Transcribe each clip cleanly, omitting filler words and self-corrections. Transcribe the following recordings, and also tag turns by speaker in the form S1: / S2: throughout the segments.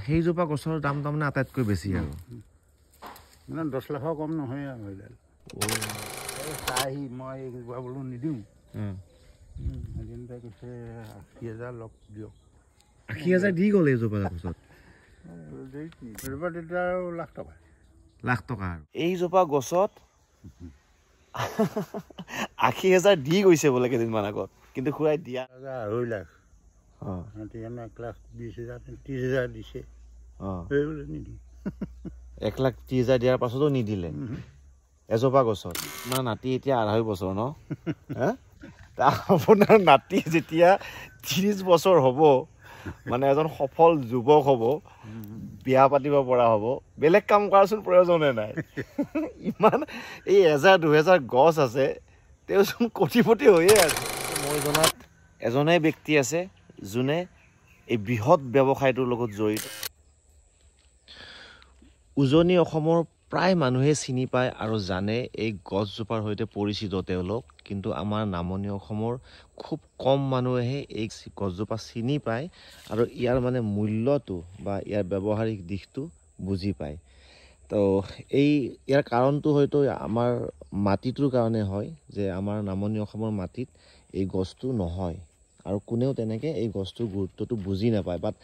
S1: সেইজোপা গছৰ দাম তাৰমানে আটাইতকৈ বেছি আৰু
S2: মানে 10 লাখৰ কম নহয় আৰু সেইডাল। চাহি মই এইজোপা বোলো নিদিওঁ। এদিন তাই কৈছে 80,000 লগ দিয়ক।
S1: 80,000 দি গ'ল এইজোপা গছত।
S2: এইজোপা তেতিয়া আৰু লাখ টকা।
S1: লাখ টকা আৰু এইজোপা গছত 80,000 দি গৈছে বোলে কেইদিনমান আগত, কিন্তু খুৰাই দিয়া
S2: 2.5 লাখ। 1,20,000 30,000 দিছে।
S1: 1,30,000 দিয়াৰ পাছতো নিদিলে এজোপা গছত। আপোনাৰ নাতি এতিয়া 2.5 বছৰ ন? আপোনাৰ নাতি যেতিয়া 30 বছৰ হ'ব, মানে এজন সফল যুৱক হ'ব, বিয়া পাতিব পৰা হ'ব, বেলেগ কাম কৰাচোন প্ৰয়োজনে নাই। ইমান এই 1000 2000 গছ আছে, তেওঁচোন কোটিপতি হৈয়ে আছে। মই জনাত এজনেই ব্যক্তি আছে যোনে এই বৃহৎ ব্যৱসায়টোৰ লগত জড়িত। উজনি অসমৰ প্ৰায় মানুহে চিনি পায় আৰু জানে এই গছজোপাৰ সৈতে পৰিচিত তেওঁলোক, কিন্তু আমাৰ নামনি অসমৰ খুব কম মানুহেহে এই গছজোপা চিনি পায় আৰু ইয়াৰ মানে মূল্যটো বা ইয়াৰ ব্যৱহাৰিক দিশটো বুজি পায়। তো এই ইয়াৰ কাৰণটো হয়তো আমাৰ মাটিটোৰ কাৰণে হয় যে আমাৰ নামনি অসমৰ মাটিত এই গছটো নহয় আৰু কোনেও তেনেকৈ এই গছটোৰ গুৰুত্বটো বুজি নাপায়। বাট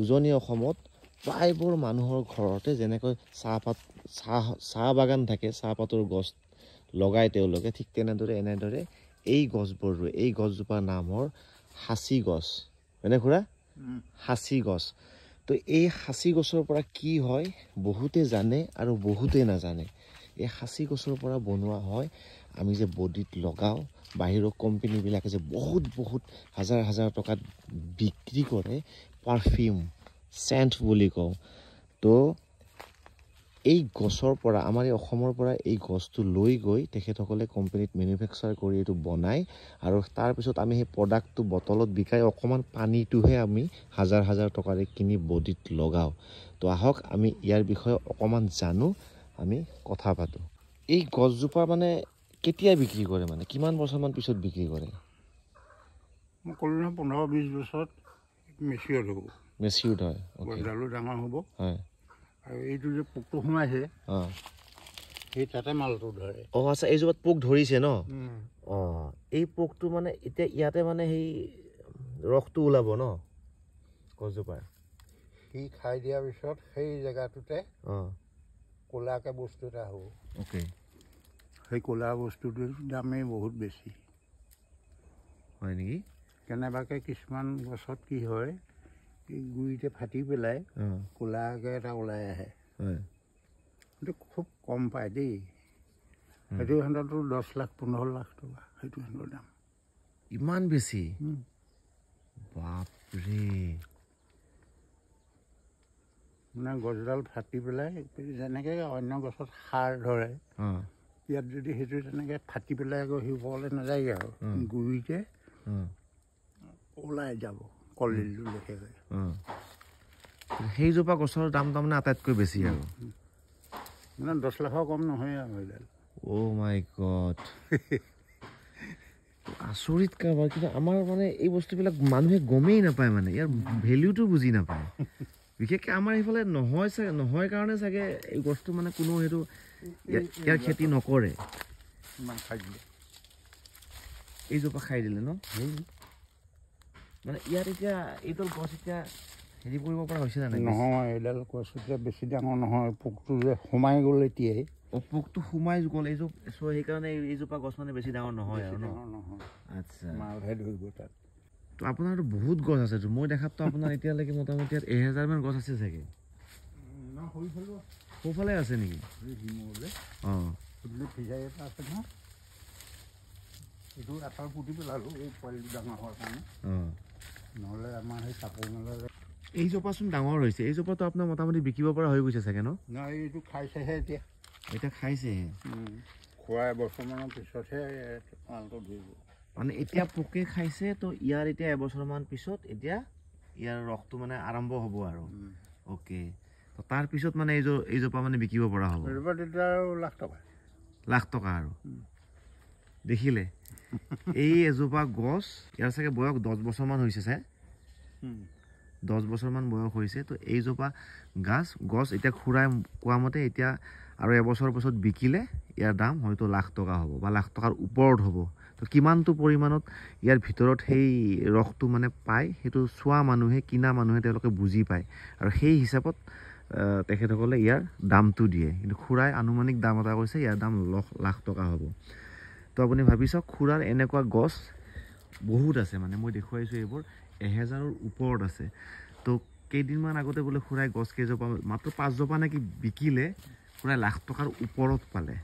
S1: উজনি অসমত প্ৰায়বোৰ মানুহৰ ঘৰতে যেনেকৈ চাহপাত চাহ বাগান থাকে, চাহপাতৰ গছ লগায় তেওঁলোকে, ঠিক তেনেদৰে এনেদৰে এই গছবোৰ ৰুৱে। এই গছজোপাৰ নাম হ'ল সাঁচি গছ, হয়নে খুৰা? সাঁচি গছ। তো এই সাঁচি গছৰ পৰা কি হয় বহুতে জানে আৰু বহুতে নাজানে। এই সাঁচি গছৰ পৰা বনোৱা হয় আমি যে বডিত লগাওঁ, বাহিৰৰ কোম্পেনীবিলাকে যে বহুত বহুত হাজাৰ হাজাৰ টকাত বিক্ৰী কৰে, পাৰফিউম চেণ্ট বুলি কওঁ। তো এই গছৰ পৰা আমাৰ এই অসমৰ পৰা এই গছটো লৈ গৈ তেখেতসকলে কোম্পেনীত মেনুফেকচাৰ কৰি এইটো বনায় আৰু তাৰপিছত আমি সেই প্ৰডাক্টটো বটলত বিকাই অকণমান পানীটোহে আমি হাজাৰ হাজাৰ টকাৰে কিনি বডিত লগাওঁ। তো আহক আমি ইয়াৰ বিষয়ে অকণমান জানো, আমি কথা পাতোঁ। এই গছজোপা মানে কেতিয়া বিক্ৰী কৰে, মানে কিমান বছৰমান পিছত বিক্ৰী কৰে?
S2: মই ক'লো নহয় 15-20 বছৰত মেচিয়ৰ হ'ব।
S1: মেচিয়ৰ্ড হয়,
S2: গছডালো ডাঙৰ হ'ব।
S1: হয়।
S2: আৰু এইটো যে পোকটো সোমাইছে, সেই তাতে মালটো ধৰে।
S1: অঁ আচ্ছা, এইজোপাত পোক ধৰিছে ন? অঁ, এই পোকটো মানে এতিয়া ইয়াতে মানে সেই ৰসটো ওলাব ন গছজোপাৰ?
S2: সি খাই দিয়াৰ পিছত সেই জেগাটোতে ক'লাকৈ বস্তু এটা হ'ব।
S1: অ'কে।
S2: সেই ক'লা বস্তুটোৰ দামেই বহুত বেছি।
S1: হয় নেকি?
S2: কেনেবাকৈ কিছুমান গছত কি হয়, এই গুৰিতে ফাটি পেলাই ক'লাকৈ এটা ওলাই আহে, সেইটো খুব কম পায় দেই। সেইটো সিহঁতৰতো 10 লাখ 15 লাখ টকা সেইটো সিহঁতৰ দাম।
S1: ইমান বেছি? বাপৰে!
S2: মানে গছডাল ফাটি পেলাই যেনেকৈ অন্য গছত সাৰ ধৰে, ইয়াত যদি সেইটো তেনেকৈ ফাটি পেলাই আকৌ সি ওপৰলৈ নাযায়গৈ আৰু গুৰিতে ওলাই যাব কলডিলটো লেখেগৈ।
S1: সেইজোপা গছৰ দাম তাৰমানে আটাইতকৈ বেছি আৰু
S2: মানে 10 লাখৰ কম নহয় আৰু সেইডাল।
S1: অ' মাই গড, আচৰিত কাৰবাৰ। কিন্তু আমাৰ মানে এই বস্তুবিলাক মানুহে গমেই নাপায়, মানে ইয়াৰ ভেলিউটো বুজি নাপায়। বিশেষকৈ আমাৰ সেইফালে নহয় চাগে, নহয় কাৰণে চাগে এই গছটো মানে কোনো সেইটো ইয়াৰ খেতি নকৰে। এইজোপা খাই দিলে ন? মানে ইয়াত এতিয়া এইডাল গছ এতিয়া হেৰি কৰিব পৰা হৈছে নাই?
S2: নহয়, এইডাল গছ এতিয়া বেছি ডাঙৰ নহয়, পোকটো যে সোমাই গ'ল এতিয়াই।
S1: অঁ, পোকটো সোমাই গ'ল এইজোপ, চ' সেইকাৰণে এইজোপা গছ মানে বেছি ডাঙৰ নহয় আৰু ন? আচ্ছা,
S2: মালহে ধৰিব তাত।
S1: তো আপোনাৰতো বহুত গছ আছে, মই দেখাততো আপোনাৰ এতিয়ালৈকে মোটামুটি ইয়াত 1000মান গছ আছে চাগে। সোঁফালে আছে নেকি? অঁ,
S2: এইটো আঁতৰ পুতি পেলালোঁ এই পোৱালিটো ডাঙৰ হোৱাৰ কাৰণে, নহ'লে আমাৰ সেই চাপৰ মেলা।
S1: এইজোপাচোন ডাঙৰ হৈছে, এইজোপাটো আপোনাৰ মোটামুটি বিকিব পৰা হৈ গৈছে চাগে ন?
S2: নাই, এইটো খাইছেহে এতিয়া।
S1: এতিয়া খাইছেহে?
S2: খোৱা এবছৰমানৰ পিছতহে মালটো ধৰিব।
S1: মানে এতিয়া পোকে খাইছে, তো ইয়াৰ এতিয়া এবছৰমান পিছত এতিয়া ইয়াৰ ৰসটো মানে আৰম্ভ হ'ব আৰু। অ'কে, তো তাৰপিছত মানে এইজোপা মানে বিকিব পৰা হ'ব।
S2: এইজোপা তেতিয়া আৰু লাখ টকা।
S1: লাখ টকা আৰু। দেখিলে এই এজোপা গছ, ইয়াৰ চাগে বয়স 10 বছৰমান হৈছে চাগে। 10 বছৰমান বয়স হৈছে। তো এইজোপা গছ এতিয়া খুৰাই কোৱা মতে এতিয়া আৰু এবছৰৰ পাছত বিকিলে ইয়াৰ দাম হয়তো লাখ টকা হ'ব বা লাখ টকাৰ ওপৰত হ'ব। তো কিমানটো পৰিমাণত ইয়াৰ ভিতৰত সেই ৰসটো মানে পায় সেইটো চোৱা মানুহে, কিনা মানুহে তেওঁলোকে বুজি পায় আৰু সেই হিচাপত তেখেতসকলে ইয়াৰ দামটো দিয়ে। কিন্তু খুৰাই আনুমানিক দাম এটা কৈছে, ইয়াৰ দাম লাখ টকা হ'ব। তো আপুনি ভাবি চাওক, খুৰাৰ এনেকুৱা গছ বহুত আছে, মানে মই দেখুৱাইছোঁ এইবোৰ 1000ৰ ওপৰত আছে। তো কেইদিনমান আগতে বোলে খুৰাই গছ কেইজোপা মাত্ৰ 5জোপা নেকি বিকিলে, খুৰাই লাখ টকাৰ ওপৰত পালে,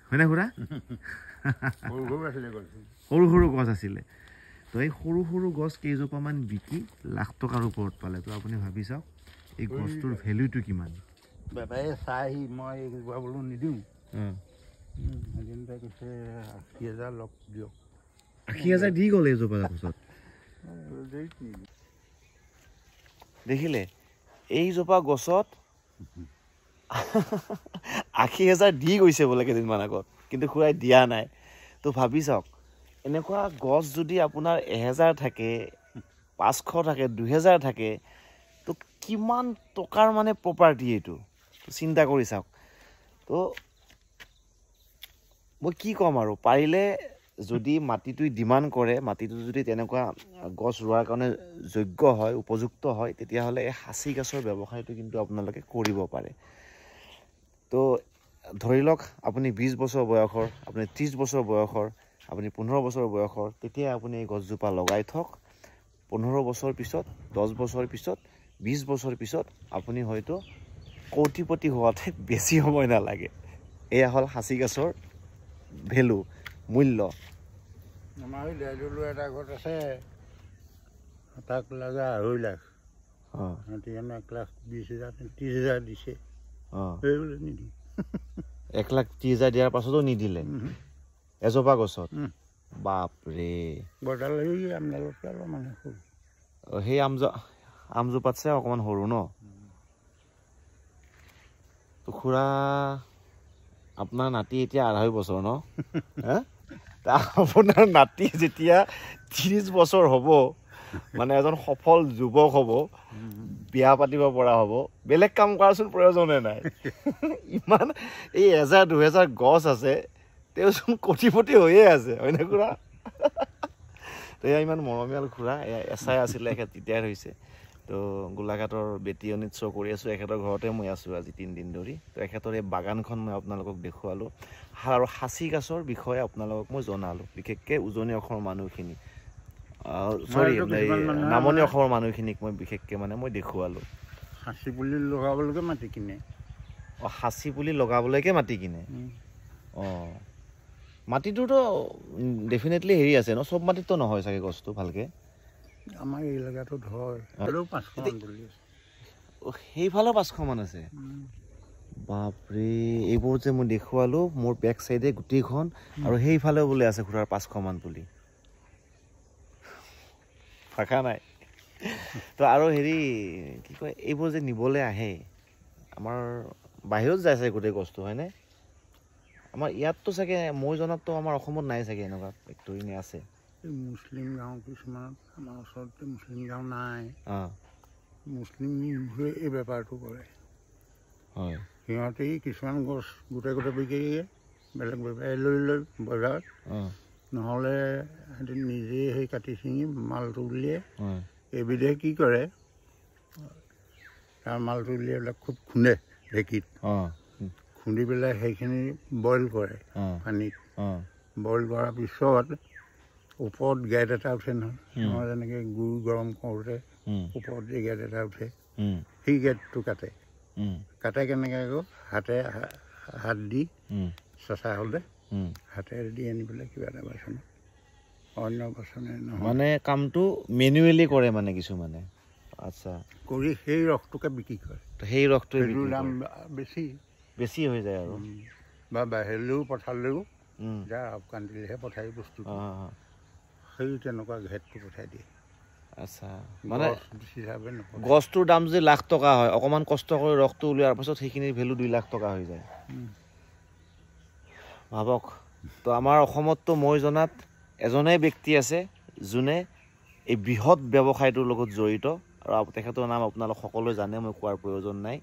S1: হয়নে খুৰা? সৰু সৰু গছ আছিলে। তো এই সৰু সৰু গছ কেইজোপামান বিকি লাখ টকাৰ ওপৰত পালে। তো আপুনি ভাবি চাওক এই গছটোৰ ভেলুটো কিমান।
S2: বেপাৰীয়ে চাই মই এইজোপা বোলো নিদিওঁ, এদিন তাই কৈছে 80,000 লগ দিয়ক।
S1: 80,000 দি গ'ল এইজোপা গছত। দেখিলে এইজোপা গছত 80,000 দি গৈছে বোলে কেইদিনমান আগত, কিন্তু খুৰাই দিয়া নাই। তো ভাবি চাওক, এনেকুৱা গছ যদি আপোনাৰ 1000 থাকে, 500 থাকে, 2000 থাকে, তো কিমান টকাৰ মানে প্ৰপাৰ্টি এইটো চিন্তা কৰি চাওক। তো মই কি ক'ম আৰু, পাৰিলে যদি মাটিটোৱে ডিমাণ্ড কৰে, মাটিটো যদি তেনেকুৱা গছ ৰোৱাৰ কাৰণে যোগ্য হয়, উপযুক্ত হয়, তেতিয়াহ'লে এই সাঁচি গছৰ ব্যৱসায়টো কিন্তু আপোনালোকে কৰিব পাৰে। তো ধৰি লওক আপুনি 20 বছৰ বয়সৰ, আপুনি 30 বছৰ বয়সৰ, আপুনি 15 বছৰ বয়সৰ, তেতিয়া আপুনি এই গছজোপা লগাই থওক। 15 বছৰ পিছত, 10 বছৰ পিছত, 20 বছৰ পিছত আপুনি হয়তো কৌটিপতি হোৱাতে বেছি সময় নালাগে। এয়া হ'ল সাঁচি গছৰ ভেলু, মূল্য।
S2: আমাৰ দাইদলো এটা ঘৰত আছে, তাক লাগে 2.5 লাখ, 1,20,000 30,000 দিছে। নিদিওঁ।
S1: 1,30,000 দিয়াৰ পাছতো নিদিলে এজোপা গছত? বাপৰে। সেই আমজোপাতছে অকণমান সৰু ন? খুৰা আপোনাৰ নাতি এতিয়া 2.5 বছৰ ন? আপোনাৰ নাতি যেতিয়া 30 বছৰ হ'ব, মানে এজন সফল যুৱক হ'ব, বিয়া পাতিব পৰা হ'ব, বেলেগ কাম কৰাচোন প্ৰয়োজনে নাই। ইমান এই 1000 2000 গছ আছে, তেওঁচোন কোটিপতি হৈয়ে আছে, হয়নে খুৰা? তো এয়া ইমান মৰমীয়াল খুৰা, এয়া এছ I আছিলে, এখেত ৰিটায়াৰ হৈছে। তো গোলাঘাটৰ বেটিয়নিত শ্ব' কৰি আছোঁ, এখেতৰ ঘৰতে মই আছোঁ আজি 3 দিন ধৰি। তো এখেতৰ এই বাগানখন মই আপোনালোকক দেখুৱালোঁ আৰু সাঁচি গছৰ বিষয়ে আপোনালোকক মই জনালোঁ, বিশেষকৈ উজনি অসমৰ মানুহখিনি, চৰি নামনি অসমৰ মানুহখিনিক মই বিশেষকৈ মানে মই দেখুৱালোঁ।
S2: সাঁচি পুলি লগাবলৈকে মাটি কিনে।
S1: অঁ, সাঁচি পুলি লগাবলৈকে মাটি কিনে। অঁ, মাটিটোতো ডেফিনেটলি হেৰি আছে ন, চব মাটিততো নহয় চাগে গছটো ভালকৈ।
S2: আমাৰ এই এলেকাটোত হয়, 500মান পুলি আছে।
S1: সেইফালেও 500মান আছে। বাপৰে, এইবোৰ যে মই দেখুৱালোঁ মোৰ বেক চাইডে গোটেইখন, আৰু সেইফালেও বোলে আছে খুৰাৰ 500মান পুলি। ভাষা নাই। তো আৰু হেৰি কি কয়, এইবোৰ যে নিবলৈ আহে আমাৰ বাহিৰত যায় চাগে গোটেই গছটো, হয়নে? আমাৰ ইয়াততো চাগে মই জনাততো আমাৰ অসমত নাই চাগে এনেকুৱা ফেক্টৰী নে আছে?
S2: মুছলিম গাঁও কিছুমানত, আমাৰ ওচৰতে মুছলিম গাঁও নাই, মুছলিমবোৰে এই বেপাৰটো কৰে।
S1: হয়,
S2: সিহঁতে কিছুমান গছ গোটেই গোটেই বিকি বেলেগ বেপাৰী লৈ লৈ বজাৰত, নহ'লে সিহঁতি নিজে সেই কাটি ছিঙি মালটো উলিয়াই। এইবিধে কি কৰে, তাৰ মালটো উলিয়াই পেলাই খুব খুন্দে ঢেঁকীত, খুন্দি পেলাই সেইখিনি বইল কৰে পানীত। বইল কৰাৰ পিছত ওপৰত গেট এটা উঠে নহয়, আমাৰ যেনেকৈ গুড় গৰম কৰোঁতে ওপৰত যে গেট এটা উঠে, সেই গেটটো কাটে। কাটে কেনেকৈ আকৌ, হাতে হাত দি চেঁচা হ'লে হাতেৰে দি আনি পেলাই কিবা এটা বাচনত, অন্য বাচনে নহয়,
S1: মানে কামটো মেনুৱেলি কৰে মানে কিছুমানে। আচ্ছা,
S2: কৰি সেই ৰসটোকে বিক্ৰী কৰে।
S1: সেই ৰসটোৰ
S2: দাম বেছি
S1: বেছি হৈ যায় আৰু,
S2: বা বাহিৰলৈও পঠালেও যাৰ আফগান দিলেহে পঠায় বস্তুটো, সেই তেনেকুৱা ঘেটটো পঠাই দিয়ে।
S1: আচ্ছা, মানে গছটোৰ দাম যদি লাখ টকা হয়, অকণমান কষ্ট কৰি ৰসটো উলিওৱাৰ পাছত সেইখিনিৰ ভেলু 2 লাখ টকা হৈ যায়। ভাবক। তো আমাৰ অসমততো মই জনাত এজনেই ব্যক্তি আছে যোনে এই বৃহৎ ব্যৱসায়টোৰ লগত জড়িত, আৰু তেখেতৰ নাম আপোনালোক সকলোৱে জানে, মই কোৱাৰ প্ৰয়োজন নাই,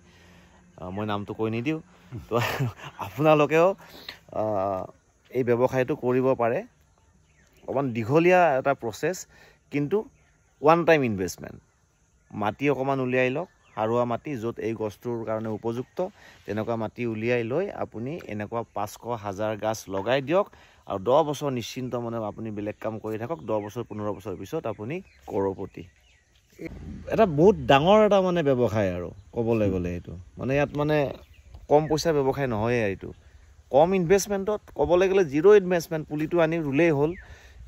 S1: মই নামটো কৈ নিদিওঁ। তো আপোনালোকেও এই ব্যৱসায়টো কৰিব পাৰে। অকণমান দীঘলীয়া এটা প্ৰচেছ, কিন্তু ওৱান টাইম ইনভেষ্টমেণ্ট। মাটি অকণমান উলিয়াই লওক, সাৰুৱা মাটি য'ত এই গছটোৰ কাৰণে উপযুক্ত, তেনেকুৱা মাটি উলিয়াই লৈ আপুনি এনেকুৱা 500 হাজাৰ গাছ লগাই দিয়ক আৰু 10 বছৰ নিশ্চিন্ত মনে আপুনি বেলেগ কাম কৰি থাকক। 10 বছৰ 15 বছৰ পিছত আপুনি কৰ'পতি। এটা বহুত ডাঙৰ এটা মানে ব্যৱসায় আৰু ক'বলৈ গ'লে এইটো মানে ইয়াত মানে কম পইচা ব্যৱসায় নহয়ে। এইটো কম ইনভেষ্টমেণ্টত ক'বলৈ গ'লে জিৰ' ইনভেষ্টমেণ্ট, পুলিটো আনি ৰুলেই হ'ল,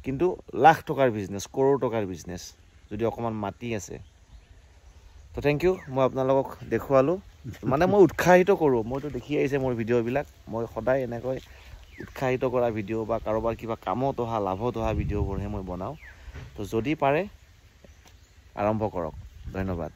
S1: কিন্তু লাখ টকাৰ বিজনেছ, কৰোৰ টকাৰ বিজনেছ যদি অকণমান মাটি আছে। তো thank U, মই আপোনালোকক দেখুৱালোঁ, মানে মই উৎসাহিত কৰোঁ। মইতো দেখি আহিছে মোৰ ভিডিঅ'বিলাক, মই সদায় এনেকৈ উৎসাহিত কৰা ভিডিঅ' বা কাৰোবাৰ কিবা কামত অহা, লাভত অহা ভিডিঅ'বোৰহে মই বনাওঁ। তো যদি পাৰে আৰম্ভ কৰক। ধন্যবাদ।